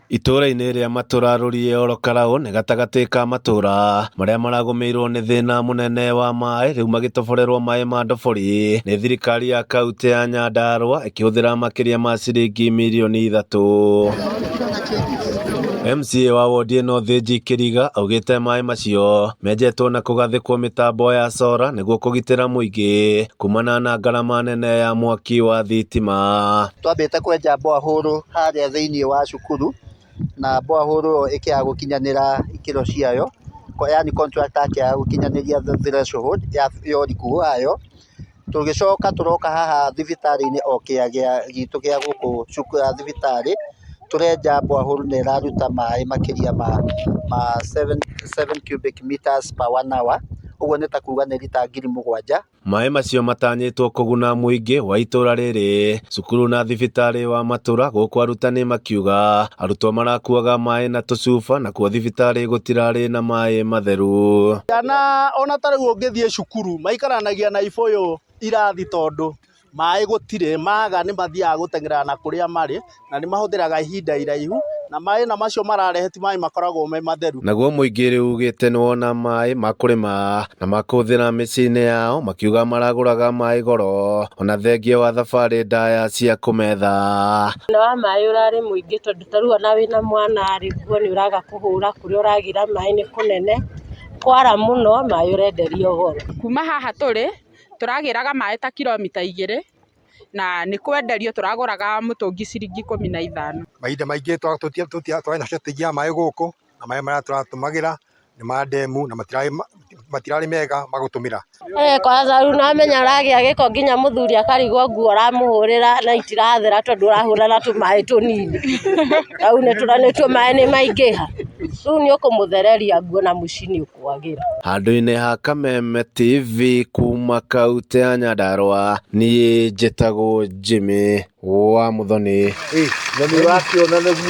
Itũra-inĩ rĩa Matũra Rũriĩ Oro Karaũ nĩ gatagatĩ ka matũra marĩa maragũmĩirwo nĩ thĩna mũnene wa maĩ rĩu magĩtoborerwo maĩ ma ndobori nĩ thirikari ya kaunti ya Nyandarũa ĩkĩhũthĩra makĩria ma ciringi mirioni 3. MCA wa wondi ĩno Thĩnji Kĩriga augĩte maĩ macio menjetwo na kũgathĩkwo mĩtambo ya cora nĩguo kũgitĩra mũingĩ kumana na ngarama nene ya mwaki wa thitima. Twambĩte kwenja borehole harĩa thĩinĩ wa cukuru na borehole ĩyo ĩkĩaga gũkinyanĩra ikĩro ciayo, yani contractor akĩaga gũkinyanĩria threshold ya ũriku wayo. Tũgĩcoka tũroka haha thibitarĩ-inĩ o kĩaga gitũ gĩa gũkũ thibitarĩ, tũrenja borehole na ĩraruta maĩ makĩria ma 7 cubic meters per one hour, ũguo nĩ ta kuga nĩ rita 7,000. Maĩ macio matanyĩtwo kũguna mũingĩ wa itũra rĩrĩ, cukuru na thibitarĩ wa Matũra gũkũ arutani makiuga arutwo marakuaga maĩ na tũcuba nakuo thibitarĩ gũtirarĩ na maĩ matheru. Ciana ona ta rĩu ũngĩthiĩ cukuru maikaranagia na ibũyũ irathi tondũ maĩ gũtirĩ, maga nĩ mathiaga gũteng'era na kũrĩa marĩ na nĩ mahũthĩraga ihinda iraihu na maĩ na macio mararehe ti maĩ makoragwo me matheru. Naguo mũingĩ rĩu ugĩte nĩwona maĩ ma kũrĩma na ma kũhũthĩra mĩciĩ-inĩ yao makiuga maragũraga maĩ goro ona thengia wa thabarĩ ndaya cia kũmetha. Thĩna wa maĩ ũrarĩ mũingĩ tondũ ta rĩu ona wĩna mwana rĩ, nguo nĩ ũraga kũhũra, kũrĩa ũragĩra maĩ nĩ kũnene, kwara mũno maĩ ũrenderio goro. Kuma haha tũrĩ tũragĩraga maĩ ta kiromita 2 na nĩ kwenderio tũragũraga mũtũngi ciringi 15. Mahinda maingĩ twarĩ na shortage ya maĩ gũkũ na maĩ marĩa tũratũmagĩra nĩ ma ndemu na matirarĩ mega ma gũtũmĩra. Kwanza rĩu namenya ũragĩa gĩko nginya mũthuri akarigwo nguo ũramũhũrĩra na itirathera tondũ ũrahũra na tũmaĩ tũnini. Rĩu nĩtuo maĩ nĩ maingĩha. Rĩu nĩ ũkũmũthereria nguo na mũciĩ nĩ ũkwagĩra. Handũ-inĩ ha Kameme TV kuma kaunti ya Nyandarũa, niĩ njĩtagwo Jimmy wa Muthoni. Na nĩ ũrakĩona nĩguo.